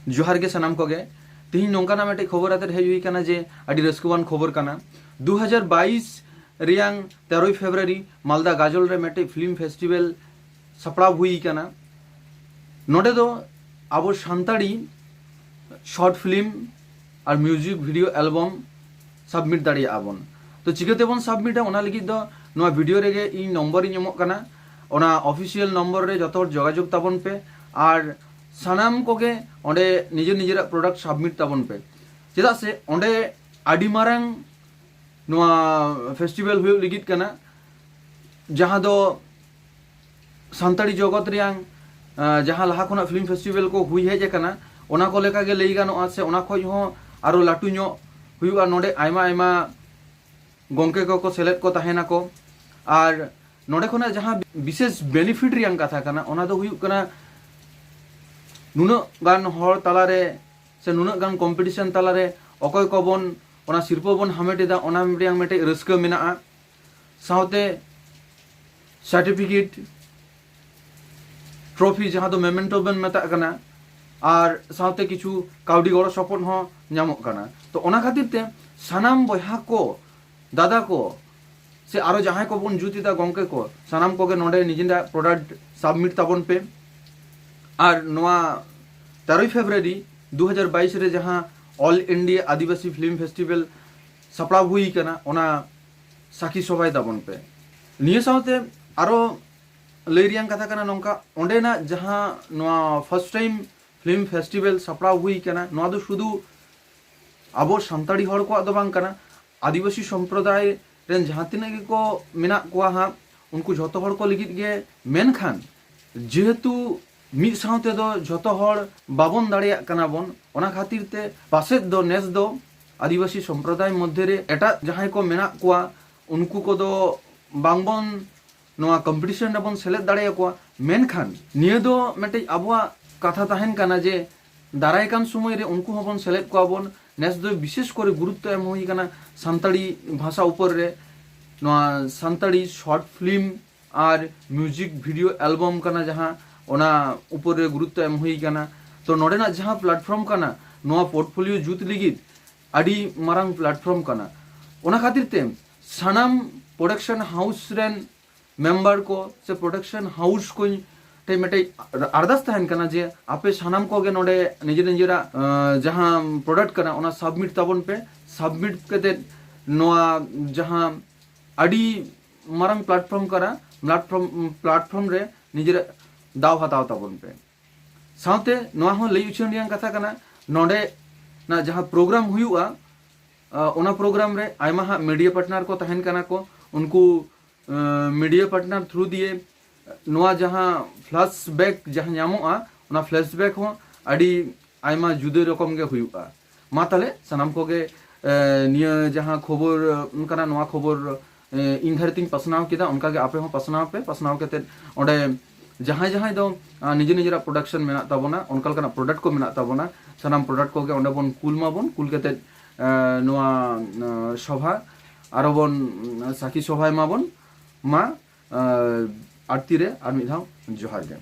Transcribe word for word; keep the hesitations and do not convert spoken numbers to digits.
ᱡᱚᱦᱟᱨ ᱜᱮ ᱥᱟᱱᱟᱢ ᱠᱚᱜᱮ᱾ ᱛᱤᱦᱤᱧ ᱱᱚᱝᱠᱟᱱᱟᱜ ᱢᱤᱫᱴᱮᱡ ᱠᱷᱚᱵᱚᱨ ᱟᱛᱮᱫ ᱦᱮᱡ ᱦᱩᱭ ᱠᱟᱱᱟ ᱡᱮ ᱟᱹᱰᱤ ᱨᱟᱹᱥᱠᱟᱹᱣᱟᱱ ᱠᱷᱚᱵᱚᱨ ᱠᱟᱱᱟ᱾ ᱫᱩ ᱦᱟᱡᱟᱨ ᱵᱟᱭᱤᱥ ᱨᱮᱭᱟᱝ ᱛᱮᱨᱚᱭ ᱯᱷᱮᱵᱽᱨᱩᱣᱟᱨᱤ ᱢᱟᱞᱫᱟ ᱜᱟᱡᱚᱞ ᱨᱮ ᱢᱤᱫᱴᱮᱡ ᱯᱷᱤᱞᱢ ᱯᱷᱮᱥᱴᱤᱵᱮᱞ ᱥᱟᱯᱲᱟᱣ ᱦᱩᱭ ᱠᱟᱱᱟ᱾ ᱱᱚᱰᱮ ᱫᱚ ᱟᱵᱚ ᱥᱟᱱᱛᱟᱲᱤ ᱥᱚᱨᱴ ᱯᱷᱤᱞᱢ ᱟᱨ ᱢᱤᱭᱩᱡᱤᱠ ᱵᱷᱤᱰᱤᱭᱳ ᱮᱞᱵᱟᱢ ᱥᱟᱵᱢᱤᱴ ᱫᱟᱲᱮᱭᱟᱜᱼᱟ ᱵᱚᱱ᱾ ᱛᱚ ᱪᱤᱠᱟᱹ ᱛᱮᱵᱚᱱ ᱥᱟᱵᱢᱤᱴᱟ, ᱚᱱᱟ ᱞᱟᱹᱜᱤᱫ ᱫᱚ ᱱᱚᱣᱟ ᱵᱷᱤᱰᱤᱭᱳ ᱨᱮᱜᱮ ᱤᱧ ᱱᱚᱢᱵᱚᱨ ᱤᱧ ᱮᱢᱚᱜ ᱠᱟᱱᱟ᱾ ᱚᱱᱟ ᱚᱯᱷᱤᱥᱤᱭᱟᱞ ᱱᱚᱢᱵᱚᱨ ᱨᱮ ᱡᱚᱛᱚ ᱦᱚᱲ ᱡᱳᱜᱟᱡᱳᱜᱽ ᱛᱟᱵᱚᱱ ᱯᱮ᱾ ᱟᱨ ᱥᱟᱱᱟᱢ ᱠᱚᱜᱮ ᱚᱸᱰᱮ ᱱᱤᱡᱮᱨ ᱱᱤᱡᱮᱨᱟᱜ ᱯᱨᱚᱰᱟᱠᱴ ᱥᱟᱵᱢᱤᱴ ᱛᱟᱵᱚᱱ ᱯᱮ, ᱪᱮᱫᱟᱜ ᱥᱮ ᱚᱸᱰᱮ ᱟᱹᱰᱤ ᱢᱟᱨᱟᱝ ᱱᱚᱣᱟ ᱯᱷᱮᱥᱴᱤᱵᱮᱞ ᱦᱩᱭᱩᱜ ᱞᱟᱹᱜᱤᱫ ᱠᱟᱱᱟ, ᱡᱟᱦᱟᱸ ᱫᱚ ᱥᱟᱱᱛᱟᱲᱤ ᱡᱚᱜᱚᱛ ᱨᱮᱭᱟᱝ, ᱟᱸ, ᱡᱟᱦᱟᱸ ᱞᱟᱦᱟ ᱠᱷᱚᱱᱟᱜ ᱯᱷᱤᱞᱢ ᱯᱷᱮᱥᱴᱤᱵᱮᱞ ᱠᱚ ᱦᱩᱭ ᱦᱮᱡ ᱟᱠᱟᱱᱟ, ᱚᱱᱟ ᱠᱚ ᱞᱮᱠᱟ ᱜᱮ ᱞᱟᱹᱭ ᱜᱟᱱᱚᱜᱼᱟ, ᱥᱮ ᱚᱱᱟ ᱠᱷᱚᱡ ᱦᱚᱸ ᱟᱨᱚ ᱞᱟᱹᱴᱩ ᱧᱚᱜ ᱦᱩᱭᱩᱜᱼᱟ᱾ ᱱᱚᱰᱮ ᱟᱭᱢᱟ ᱟᱭᱢᱟ ᱜᱚᱢᱠᱮ ᱠᱚᱠᱚ ᱥᱮᱞᱮᱫ ᱠᱚ ᱛᱟᱦᱮᱱᱟᱠᱚ᱾ ᱟᱨ ᱱᱚᱰᱮ ᱠᱷᱚᱱᱟᱜ ᱡᱟᱦᱟᱸ ᱵᱤᱥᱮᱥ ᱵᱮᱱᱤᱯᱷᱤᱴ ᱨᱮᱭᱟᱝ ᱠᱟᱛᱷᱟ ᱠᱟᱱᱟ, ᱚᱱᱟ ᱫᱚ ᱦᱩᱭᱩᱜ ᱠᱟᱱᱟ, ᱱᱩᱱᱟᱹᱜ ᱜᱟᱱ ᱦᱚᱲ ᱛᱟᱞᱟᱨᱮ ᱥᱮ ᱱᱩᱱᱟᱹᱜ ᱜᱟᱱ ᱠᱚᱢᱯᱤᱴᱤᱥᱚᱱ ᱛᱟᱞᱟᱨᱮ ᱚᱠᱚᱭ ᱠᱚᱵᱚᱱ ᱚᱱᱟ ᱥᱤᱨᱯᱟᱹ ᱵᱚᱱ ᱦᱟᱢᱮᱴ ᱮᱫᱟ, ᱚᱱᱟ ᱨᱮᱭᱟᱝ ᱢᱤᱫᱴᱮᱡ ᱨᱟᱹᱥᱠᱟᱹ ᱢᱮᱱᱟᱜᱼᱟ᱾ ᱥᱟᱶᱛᱮ ᱥᱟᱨᱴᱤᱯᱷᱤᱠᱮᱴ, ᱴᱨᱚᱯᱷᱤ, ᱡᱟᱦᱟᱸ ᱫᱚ ᱢᱮᱢᱮᱱᱴᱳ ᱵᱚᱱ ᱢᱮᱛᱟᱜ ᱠᱟᱱᱟ, ᱟᱨ ᱥᱟᱶᱛᱮ ᱠᱤᱪᱷᱩ ᱠᱟᱹᱣᱰᱤ ᱜᱚᱲᱚ ᱥᱚᱯᱚᱦᱚᱫ ᱦᱚᱸ ᱧᱟᱢᱚᱜ ᱠᱟᱱᱟ᱾ ᱛᱚ ᱚᱱᱟ ᱠᱷᱟᱹᱛᱤᱨ ᱛᱮ ᱥᱟᱱᱟᱢ ᱵᱚᱭᱦᱟ ᱠᱚ, ᱫᱟᱫᱟ ᱠᱚ, ᱥᱮ ᱟᱨᱚ ᱡᱟᱦᱟᱸᱭ ᱠᱚᱵᱚᱱ ᱡᱩᱛ ᱮᱫᱟ ᱜᱚᱢᱠᱮ ᱠᱚ, ᱥᱟᱱᱟᱢ ᱠᱚᱜᱮ ᱱᱚᱰᱮ ᱱᱤᱡᱮᱨᱟᱜ ᱯᱨᱚᱰᱟᱠᱴ ᱥᱟᱵᱢᱤᱴ ᱛᱟᱵᱚᱱ ᱯᱮ᱾ ᱟᱨ ᱱᱚᱣᱟ ᱛᱮᱨᱚᱭ ᱯᱷᱮᱵᱽᱨᱩᱣᱟᱨᱤ ᱫᱩ ᱦᱟᱡᱟᱨ ᱵᱟᱭᱤᱥ ᱨᱮ ᱡᱟᱦᱟᱸ ᱚᱞ ᱤᱱᱰᱤᱭᱟ ᱟᱹᱫᱤᱵᱟᱹᱥᱤ ᱯᱷᱤᱞᱢ ᱯᱷᱮᱥᱴᱤᱵᱮᱞ ᱥᱟᱯᱲᱟᱣ ᱦᱩᱭ ᱠᱟᱱᱟ, ᱚᱱᱟ ᱥᱟᱹᱠᱷᱤ ᱥᱚᱵᱷᱟᱭ ᱛᱟᱵᱚᱱ ᱯᱮ᱾ ᱱᱤᱭᱟᱹ ᱥᱟᱶᱛᱮ ᱟᱨᱚ ᱞᱟᱹᱭ ᱨᱮᱭᱟᱝ ᱠᱟᱛᱷᱟ ᱠᱟᱱᱟ ᱱᱚᱝᱠᱟ, ᱚᱸᱰᱮᱱᱟᱜ ᱡᱟᱦᱟᱸ ᱱᱚᱣᱟ ᱯᱷᱟᱥᱴ ᱴᱟᱭᱤᱢ ᱯᱷᱤᱞᱢ ᱯᱷᱮᱥᱴᱤᱵᱮᱞ ᱥᱟᱯᱲᱟᱣ ᱦᱩᱭ ᱠᱟᱱᱟ, ᱱᱚᱣᱟ ᱫᱚ ᱥᱩᱫᱷᱩ ᱟᱵᱚ ᱥᱟᱱᱛᱟᱲᱤ ᱦᱚᱲ ᱠᱚᱣᱟᱜ ᱫᱚ ᱵᱟᱝ ᱠᱟᱱᱟ, ᱟᱹᱫᱤᱵᱟᱹᱥᱤ ᱥᱚᱢᱯᱨᱚᱫᱟᱭ ᱨᱮᱱ ᱡᱟᱦᱟᱸ ᱛᱤᱱᱟᱹᱜ ᱜᱮᱠᱚ ᱢᱮᱱᱟᱜ ᱠᱚᱣᱟ ᱦᱟᱸᱜ, ᱩᱱᱠᱩ ᱡᱷᱚᱛᱚ ᱦᱚᱲ ᱠᱚ ᱞᱟᱹᱜᱤᱫ ᱜᱮ᱾ ᱢᱮᱱᱠᱷᱟᱱ ᱡᱮᱦᱮᱛᱩ ᱢᱤᱫ ᱥᱟᱶ ᱛᱮᱫᱚ ᱡᱷᱚᱛᱚ ᱦᱚᱲ ᱵᱟᱵᱚᱱ ᱫᱟᱲᱮᱭᱟᱜ ᱠᱟᱱᱟ ᱵᱚᱱ, ᱚᱱᱟ ᱠᱷᱟᱹᱛᱤᱨ ᱛᱮ ᱯᱟᱥᱮᱡ ᱫᱚ ᱱᱮᱥ ᱫᱚ ᱟᱹᱫᱤᱵᱟᱹᱥᱤ ᱥᱚᱢᱯᱨᱚᱫᱟᱭ ᱢᱚᱫᱽᱫᱷᱮ ᱨᱮ ᱮᱴᱟᱜ ᱡᱟᱦᱟᱸᱭ ᱠᱚ ᱢᱮᱱᱟᱜ ᱠᱚᱣᱟ, ᱩᱱᱠᱩ ᱠᱚᱫᱚ ᱵᱟᱝᱵᱚᱱ, ᱱᱚᱣᱟ ᱠᱚᱢᱯᱤᱴᱤᱥᱚᱱ ᱨᱮᱵᱚᱱ ᱥᱮᱞᱮᱫ ᱫᱟᱲᱮᱭᱟᱠᱚᱣᱟ᱾ ᱢᱮᱱᱠᱷᱟᱱ ᱱᱤᱭᱟᱹ ᱫᱚ ᱢᱤᱫᱴᱮᱡ ᱟᱵᱚᱣᱟᱜ ᱠᱟᱛᱷᱟ ᱛᱟᱦᱮᱱ ᱠᱟᱱᱟ ᱡᱮ ᱫᱟᱨᱟᱭ ᱠᱟᱱ ᱥᱚᱢᱚᱭ ᱨᱮ ᱩᱱᱠᱩ ᱦᱚᱸᱵᱚᱱ ᱥᱮᱞᱮᱫ ᱠᱚᱣᱟ ᱵᱚᱱ᱾ ᱱᱮᱥ ᱫᱚ ᱵᱤᱥᱮᱥ ᱠᱚᱨᱮ ᱜᱩᱨᱩᱛᱛᱚ ᱮᱢ ᱦᱩᱭ ᱠᱟᱱᱟ ᱥᱟᱱᱛᱟᱲᱤ ᱵᱷᱟᱥᱟ ᱩᱯᱚᱨ ᱨᱮ, ᱱᱚᱣᱟ ᱥᱟᱱᱛᱟᱲᱤ ᱥᱚᱨᱴ ᱯᱷᱤᱞᱢ ᱟᱨ ᱢᱤᱭᱩᱡᱤᱠ ᱵᱷᱤᱰᱤᱭᱳ ᱮᱞᱵᱟᱢ ᱠᱟᱱᱟ ᱡᱟᱦᱟᱸ, ᱚᱱᱟ ᱩᱯᱚᱨ ᱨᱮ ᱜᱩᱨᱩᱛᱛᱚ ᱮᱢ ᱦᱩᱭ ᱠᱟᱱᱟ᱾ ᱛᱚ ᱱᱚᱰᱮᱱᱟᱜ ᱡᱟᱦᱟᱸ ᱯᱞᱟᱴᱯᱷᱚᱨᱢ ᱠᱟᱱᱟ, ᱱᱚᱣᱟ ᱯᱳᱨᱴᱯᱷᱳᱞᱤᱭᱳ ᱡᱩᱛ ᱞᱟᱹᱜᱤᱫ ᱟᱹᱰᱤ ᱢᱟᱨᱟᱝ ᱯᱞᱟᱴᱯᱷᱚᱨᱢ ᱠᱟᱱᱟ᱾ ᱚᱱᱟ ᱠᱷᱟᱹᱛᱤᱨ ᱛᱮ ᱥᱟᱱᱟᱢ ᱯᱨᱚᱰᱟᱠᱥᱚᱱ ᱦᱟᱣᱩᱥ ᱨᱮᱱ ᱢᱮᱢᱵᱟᱨ ᱠᱚ ᱥᱮ ᱯᱨᱚᱰᱟᱠᱥᱚᱱ ᱦᱟᱣᱩᱥ ᱠᱚ ᱴᱷᱮᱱ ᱢᱤᱫᱴᱮᱡ ᱟᱨᱫᱟᱥ ᱛᱟᱦᱮᱱ ᱠᱟᱱᱟ ᱡᱮ ᱟᱯᱮ ᱥᱟᱱᱟᱢ ᱠᱚᱜᱮ ᱱᱚᱰᱮ ᱱᱤᱡᱮᱨ ᱱᱤᱡᱮᱨᱟᱜ ᱟᱸ, ᱡᱟᱦᱟᱸ ᱯᱨᱚᱰᱟᱠᱴ ᱠᱟᱱᱟ ᱚᱱᱟ ᱥᱟᱵᱢᱤᱴ ᱛᱟᱵᱚᱱ ᱯᱮ᱾ ᱥᱟᱵᱢᱤᱴ ᱠᱟᱛᱮ ᱱᱚᱣᱟ ᱡᱟᱦᱟᱸ ᱟᱹᱰᱤ ᱢᱟᱨᱟᱝ ᱯᱞᱟᱴᱯᱷᱚᱨᱢ ᱠᱟᱱᱟ, ᱯᱞᱟᱴᱯᱷᱚᱨᱢ ᱯᱞᱟᱴᱯᱷᱚᱨᱢ ᱨᱮ ᱱᱤᱡᱮᱨᱟᱜ ᱫᱟᱣ ᱦᱟᱛᱟᱣ ᱛᱟᱵᱚᱱ ᱯᱮ᱾ ᱥᱟᱶᱛᱮ ᱱᱚᱣᱟ ᱦᱚᱸ ᱞᱟᱹᱭ ᱩᱪᱷᱟᱹᱱ ᱨᱮᱭᱟᱜ ᱠᱟᱛᱷᱟ ᱠᱟᱱᱟ, ᱱᱚᱰᱮ ᱱᱟᱜ ᱡᱟᱦᱟᱸ ᱯᱨᱳᱜᱨᱟᱢ ᱦᱩᱭᱩᱜᱼᱟ, ᱟᱸ, ᱚᱱᱟ ᱯᱨᱳᱜᱨᱟᱢ ᱨᱮ ᱟᱭᱢᱟ ᱦᱟᱸᱜ ᱢᱤᱰᱤᱭᱟ ᱯᱟᱨᱴᱱᱟᱨ ᱠᱚ ᱛᱟᱦᱮᱱ ᱠᱟᱱᱟ ᱠᱚ᱾ ᱩᱱᱠᱩ ᱢᱤᱰᱤᱭᱟ ᱯᱟᱨᱴᱱᱟᱨ ᱛᱷᱨᱩ ᱫᱤᱭᱮ ᱱᱚᱣᱟ ᱡᱟᱦᱟᱸ ᱯᱷᱞᱟᱥᱵᱮᱠ ᱡᱟᱦᱟᱸ ᱧᱟᱢᱚᱜᱼᱟ, ᱚᱱᱟ ᱯᱷᱞᱟᱥᱵᱮᱠ ᱦᱚᱸ ᱟᱹᱰᱤ ᱟᱭᱢᱟ ᱡᱩᱫᱟᱹ ᱨᱚᱠᱚᱢ ᱜᱮ ᱦᱩᱭᱩᱜᱼᱟ᱾ ᱢᱟ ᱛᱟᱦᱞᱮ ᱥᱟᱱᱟᱢ ᱠᱚᱜᱮ, ᱮ, ᱱᱤᱭᱟᱹ ᱡᱟᱦᱟᱸ ᱠᱷᱚᱵᱚᱨ ᱮ, ᱠᱟᱱᱟ, ᱱᱚᱣᱟ ᱠᱷᱚᱵᱚᱨ ᱮ, ᱤᱧ ᱫᱷᱟᱨᱮ ᱛᱤᱧ ᱯᱟᱥᱱᱟᱣ ᱠᱮᱫᱟ, ᱚᱱᱠᱟᱜᱮ ᱟᱯᱮ ᱦᱚᱸ ᱯᱟᱥᱱᱟᱣ ᱯᱮ᱾ ᱯᱟᱥᱱᱟᱣ ᱠᱟᱛᱮ ᱚᱸᱰᱮ ᱡᱟᱦᱟᱸᱭ ᱡᱟᱦᱟᱸᱭ ᱫᱚ ᱟᱸ, ᱱᱤᱡᱮ ᱱᱤᱡᱮᱨᱟᱜ ᱯᱨᱚᱰᱟᱠᱥᱚᱱ ᱢᱮᱱᱟᱜ ᱛᱟᱵᱚᱱᱟ, ᱚᱱᱠᱟ ᱞᱮᱠᱟᱱᱟᱜ ᱯᱨᱚᱰᱟᱠᱴ ᱠᱚ ᱢᱮᱱᱟᱜ ᱛᱟᱵᱚᱱᱟ, ᱥᱟᱱᱟᱢ ᱯᱨᱚᱰᱟᱠᱴ ᱠᱚᱜᱮ ᱚᱸᱰᱮ ᱵᱚᱱ ᱠᱩᱞ ᱢᱟᱵᱚᱱ᱾ ᱠᱩᱞ ᱠᱟᱛᱮ ᱮ, ᱱᱚᱣᱟ ᱮ, ᱥᱚᱵᱷᱟ ᱟᱨᱚ ᱵᱚᱱ ᱮ, ᱥᱟᱹᱠᱷᱤ ᱥᱚᱵᱷᱟᱭ ᱢᱟᱵᱚᱱ᱾ ᱢᱟ ᱮ, ᱟᱨᱛᱤ ᱨᱮ ᱟᱨ ᱢᱤᱫ ᱫᱷᱟᱣ ᱡᱚᱦᱟᱨ ᱜᱮ᱾